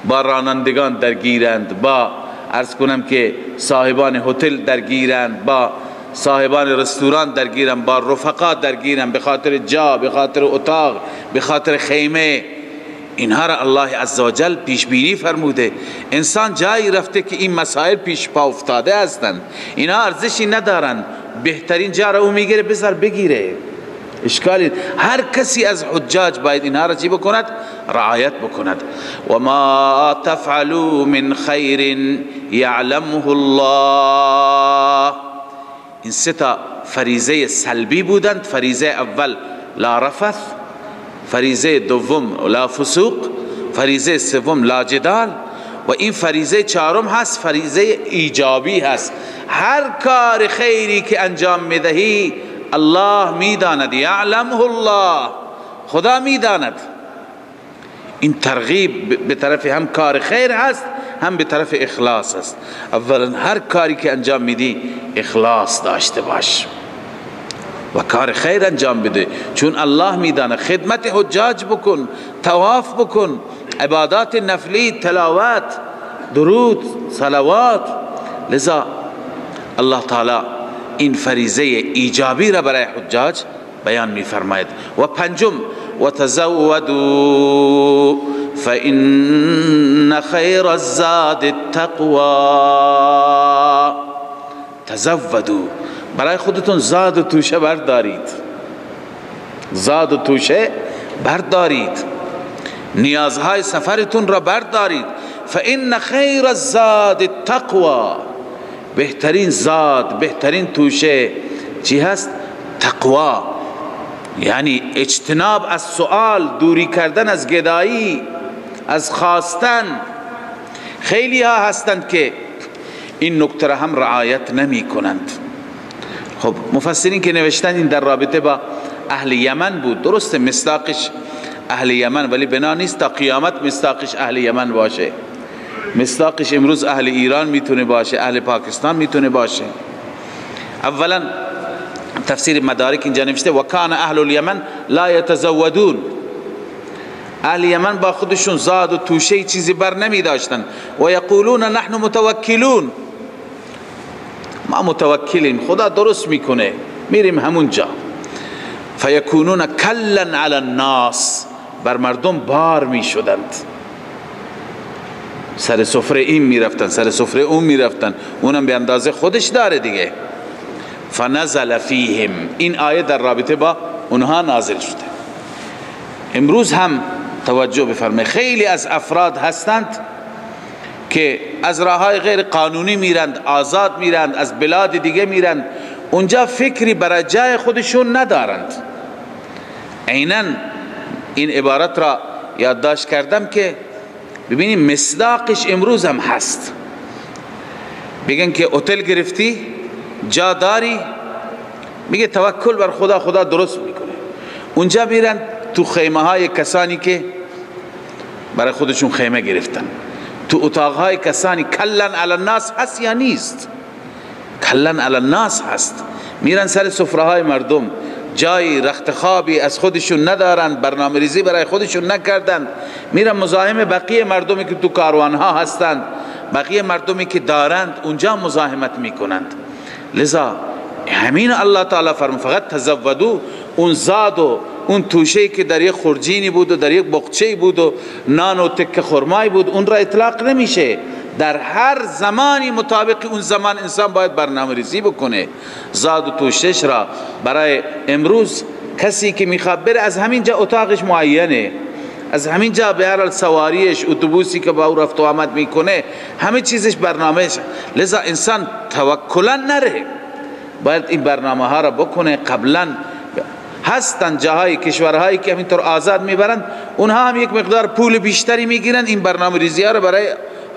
با رانندگان درگیرند، با عرض کنم که صاحبان هتل درگیرند، با صاحبان رستوران درگیرند، با رفقا درگیرند، به خاطر جا، به خاطر اتاق، به خاطر خیمه. اینها را الله عزوجل پیش بینی فرموده. انسان جایی رفته که این مسائل پیش پا افتاده هستند، اینها ارزشی ندارند، بهترین جا را او میگیره، بذار بگیره، اشکالی. هر کسی از حجاج باید اینها را چی بکند؟ رعایت بکند. و ما تفعلوا من خیر یعلمه الله. این سه تا فریضه سلبی بودند. فریضه اول لا رفث، فریضه دوم لا فسوق، فریضه سوم لا جدال، و این فریضه چهارم هست، فریضه ایجابی هست. هر کار خیری که انجام میدهی الله میداند، یعلمه الله، خدا میداند. این ترغیب به طرف هم کار خیر هست، هم به طرف اخلاص است. اولا هر کاری که انجام میدی اخلاص داشته باش و کار خیر انجام بده، چون الله میدانه. خدمت حجاج بکن، طواف بکن، عبادات نفلی، تلاوت، درود، صلوات. لذا الله تعالی این فریضه ایجابی را برای حجاج بیان می فرماید. و پنجم، و تزودوا فإن خیر الزاد التقوی. تزودوا، برای خودتون زاد و توشه بردارید، زاد و توشه بردارید، نیازهای سفرتون را بردارید. فإن خیر الزاد التقوی، بهترین زاد، بهترین توشه چی هست؟ تقوا، یعنی اجتناب از سؤال، دوری کردن از گدایی، از خواستن. خیلی ها هستند که این نکته را هم رعایت نمی کنند. خب مفسرین که نوشتن این در رابطه با اهل یمن بود، درسته مصداقش اهل یمن، ولی بنا نیست تا قیامت مصداقش اهل یمن باشه. مصداقش امروز اهل ایران میتونه باشه، اهل پاکستان میتونه باشه. اولا تفسیر مدارک اینجا نوشته و کان اهل الیمن لا یتزودون، اهل یمن با خودشون زاد و توشه چیزی بر نمی داشتن. و یقولون نحن متوکلون، ما متوکلیم، خدا درست میکنه، میریم همونجا. فیکونون کلا علی الناس، بر مردم بار میشدند، سر سفره این میرفتن، سر سفره اون میرفتن، اونم به اندازه خودش داره دیگه. فنزل فیهم، این آیه در رابطه با اونها نازل شده. امروز هم توجه بفرمایید، خیلی از افراد هستند که از راههای غیر قانونی میرند، آزاد میرند، از بلاد دیگه میرند، اونجا فکری برای جای خودشون ندارند. عیناً این عبارت را یادداشت کردم که ببینیم مصداقش امروز هم هست. بگن که هتل گرفتی، جا داری، میگه توکل بر خدا، خدا درست میکنه. اونجا میرن تو خیمه های کسانی که برای خودشون خیمه گرفتن، تو اتاق های کسانی. کلن علی الناس هست یا نیست؟ کلن علی الناس هست. میرن سر سفره های مردم، جای رخت خوابی از خودشون ندارن، برنامه ریزی برای خودشون نکردن، میرن مزاحم بقیه مردمی که تو کاروان ها هستند، بقیه مردمی که دارند، اونجا مزاحمت میکنند. لذا همین الله تعالی فرمود فقط تزودو، اون زاد و اون توشه که در یک خورجینی بود و در یک بقچه بود و نان و تکه خرمایی بود، اون را اطلاق نمیشه. در هر زمانی مطابق اون زمان انسان باید برنامه ریزی بکنه. زاد و توشش را برای امروز کسی که میخواد بره از همین جا اتاقش معینه، از همین جا به هر حال سواریش، اتوبوسی که با او رفت و آمد میکنه، همه چیزش برنامهش. لذا انسان توکلا نره، باید این برنامه ها را بکنه قبلا. هستن جاهای، کشورهایی که همینطور آزاد میبرند، اونها هم یک مقدار پول بیشتری میگیرن، این برنامه ریزی ها را برای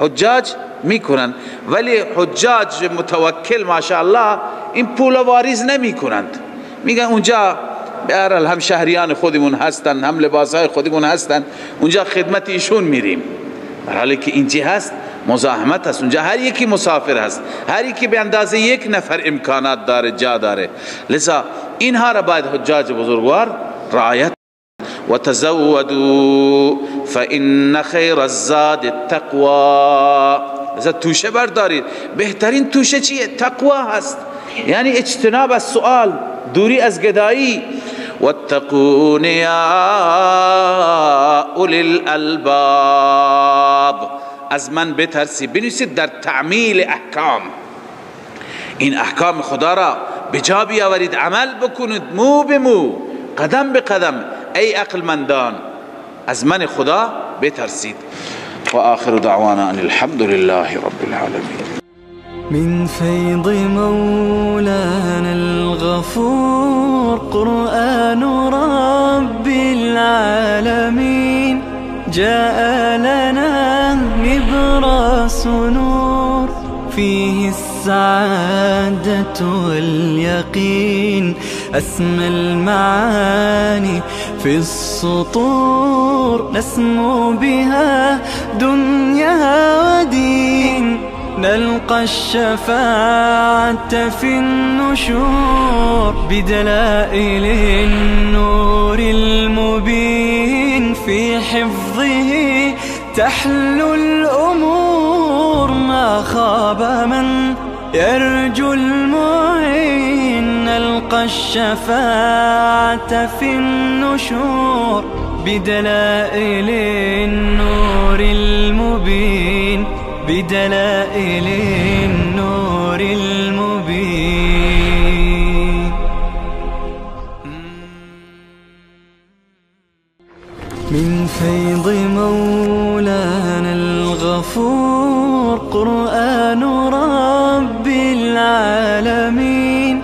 حجاج میکنن، ولی حجاج متوکل ماشاءالله این پول واریز نمیکنند. میگن اونجا به هر حال هم شهریان خودمون هستن، هم لباسهای خودمون هستن، اونجا خدمت ایشون میریم. در حالی که اینجا هست مزاحمت هست، اونجا هر یکی مسافر هست، هر یکی به اندازه یک نفر امکانات داره، جا داره. لذا اینها را باید حجاج بزرگوار رعایت. و تزودوا فإن خیر الزاد التقوی. لذا توشه بردارید، بهترین توشه چیه؟ تقوا هست، یعنی اجتناب از سؤال، دوری از گدایی. واتقون یا اولی الالباب، از من بترسی. بنویسید در تعمیل احکام، این احکام خدا را به جا بیاورید، عمل بکنید مو به مو، قدم به قدم. ای عقلمندان از من خدا بترسید. و آخر دعوانا ان الحمد لله رب العالمین. من فیض مولانا الغفور قرآن رب العالمین جاء لنا نبراس نور فيه السعادة واليقين أسمى المعاني في السطور نسمو بها دنيا ودين نلقى الشفاعة في النشور بدلائل النور المبين في حفظه تحلو الأمور ما خاب من يرجو المعين نلقى الشفاعة في النشور. بدلائل النور المبين، بدلائل النور المبين. من فيض مولانا الغفور قرآن رب العالمين،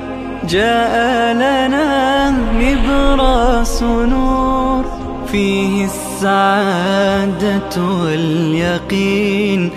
جاء لنا نبراس نور، فيه السعادة واليقين.